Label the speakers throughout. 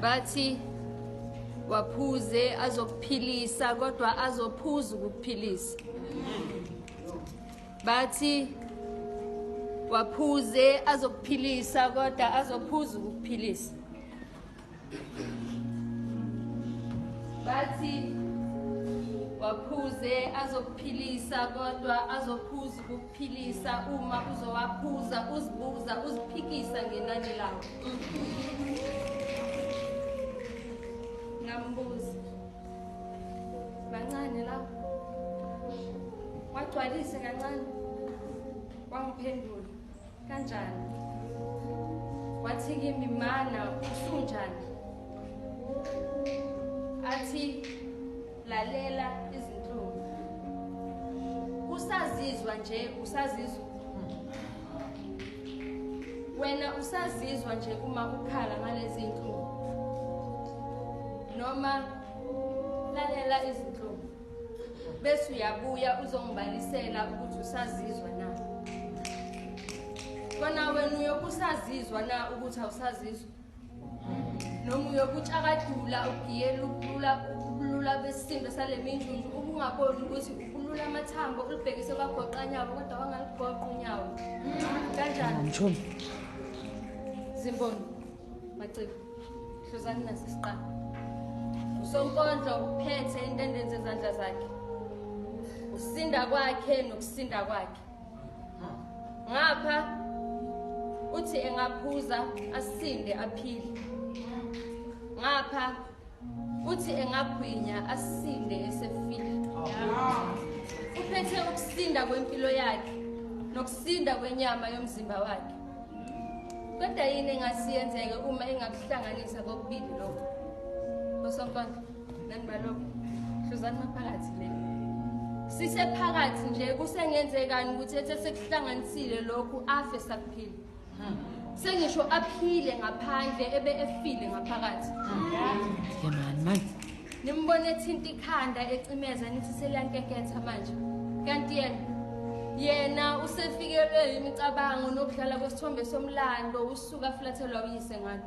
Speaker 1: Bathi waphuze azokuphilisa kodwa azophuza ukukuphilisa. Bathi waphuze azokuphilisa kodwa azophuza ukukuphilisa. Bathi waphuze azokuphilisa kodwa azophuza ukukuphilisa uma uzowaphuza uzibuza uziphikisa ngenani lawo. Ngambuza bancane lapho, wagcwalise kancane, wangiphendula kanjani, wathi kimi mana usunjani, athi lalela izinhlungu, usazizwa nje, usazizwa wena, usazizwa nje uma ukhala ngalezi zinhlungu, noma lalela izinhlungu bese uyabuya uzongibalisela ukuthi usazizwa na. Kona wena uyokusazizwa na ukuthi awusazizwa, noma uyokutshakadula ugiyela ubulula besisindo sale minjunju ubungaboni ukuthi ukulula amathambo ulibhekise kwagoqanyawo kodwa wangaligoqa unyawo kanjani. Zimboni maciko hluzani nasi isiqalo. Usonkondlo uphethe intendenzi ezandla zakhe, usinda kwakhe nokusinda kwakhe. Ngapha uthi engaphuza asinde aphile, ngapha uthi engagwinya asinde esefile. Uphethe ukusinda kwempilo yakhe nokusinda kwenyama yomzimba wakhe. Kodwa yini engasiyenzeke uma engakuhlanganisa kokubili lokho? Osonkondlo nani balokho hluzani maphakathi le sisephakathi nje, kusengenzekani ukuthi ethe sekuhlanganisile lokhu afe sakuphila. Sengisho aphile ngaphandle ebe efile ngaphakathi. Nimbone ethinta ikhanda ecimeza nithi seliyankenketha manje, kanti yena usefikelwe imicabango nokudlala kwesithombe somlando usuka aflathelwa uyise ngalo.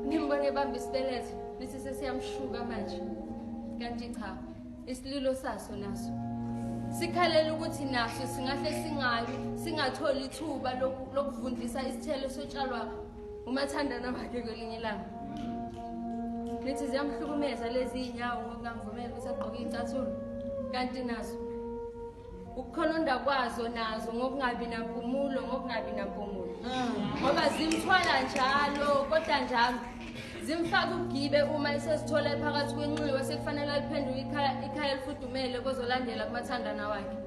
Speaker 1: Nimbone ebamba isibeletho nithi sesiyamshuka manje, kanti cha, isililo saso naso sikhalela ukuthi naso singahle singayi singatholi ithuba lokuvundlisa isithelo sotshalwa umathandana wakhe kwelinye ilanga. Nithi ziyamhlukumeza lezi iy'nyawo ngokungamvumeli ukuthi agqoke iy'cathulo, kanti nazo ukukhononda kwazo nazo ngokungabi nampumulo, ngokungabi nampumulo, ngoba zimthwala njalo kodwa njalo zimfaka ugibe uma esezithola phakathi kwenxiwa sekufanele aliphenduke ikhaya elifudumele kozolandela kumathandana wakhe.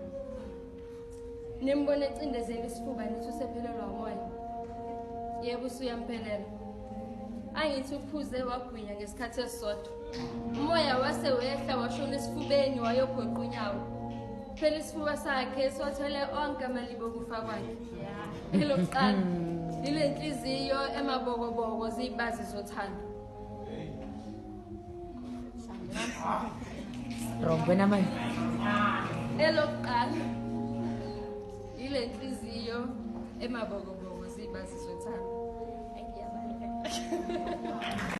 Speaker 1: Nimbone ecindezela isifuba nithi usephelelwa umoya, yebo usuyamphelela. Angithi uphuze wagwinya ngesikhathi esisodwa, umoya wase wehla washona esifubeni wayogoqa unyawo. Phela isifuba sakhe siwathwele onke amalibo okufa kwakhe. Elokuqala ile nhliziyo emabokoboko ziyibazi zothando.
Speaker 2: Wrong wena manje.
Speaker 1: Elokuqala ile nhliziyo emabokoboko ziyibazi zothando. Ngiyabaleka.